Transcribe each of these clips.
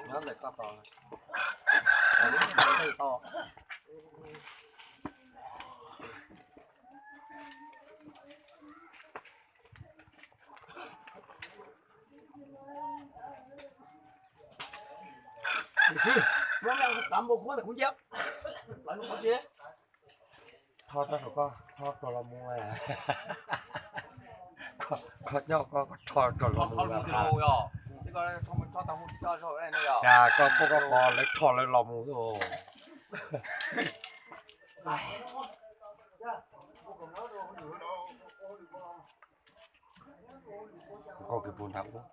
Nyob ntawm ko tos. Rho rau saum koj, rho rau los mus. Koj nyob koj, koj rho rau los mus. Koj pub koj pov lawv rho lawv los mus. Nkaus kiag puag nrad ub.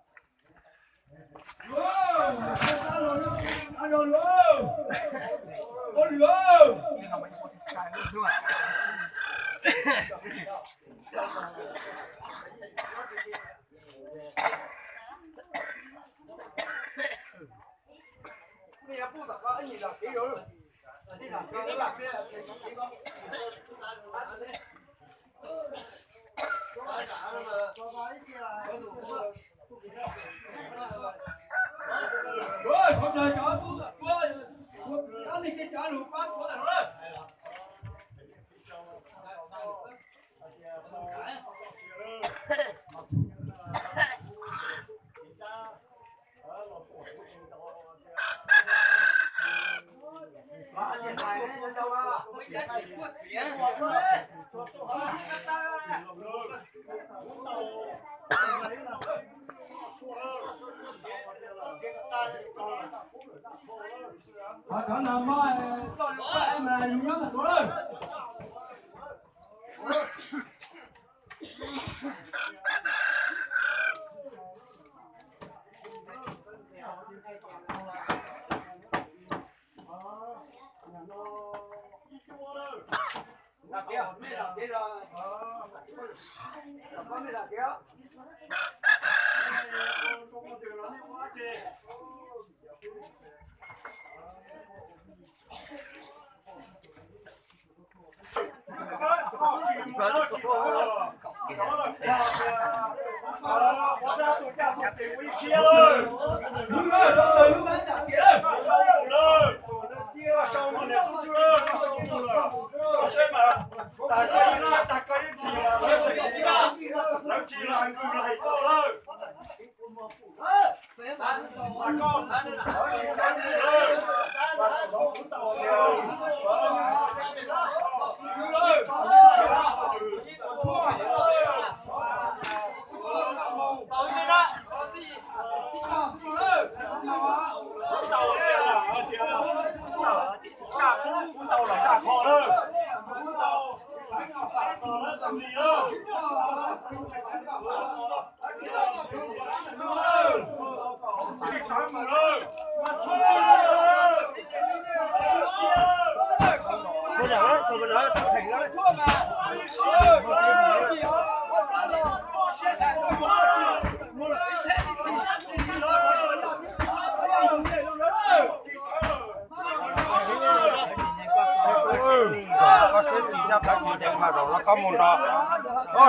Koj siab tsis nyob tawv tsis ntev mas zaum no koj mus nrog,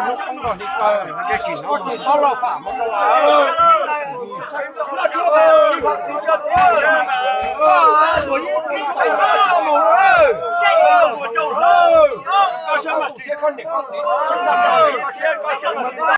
hnub poob nrog li kawg, koj tsis txhob lauj fam mus rau lawm.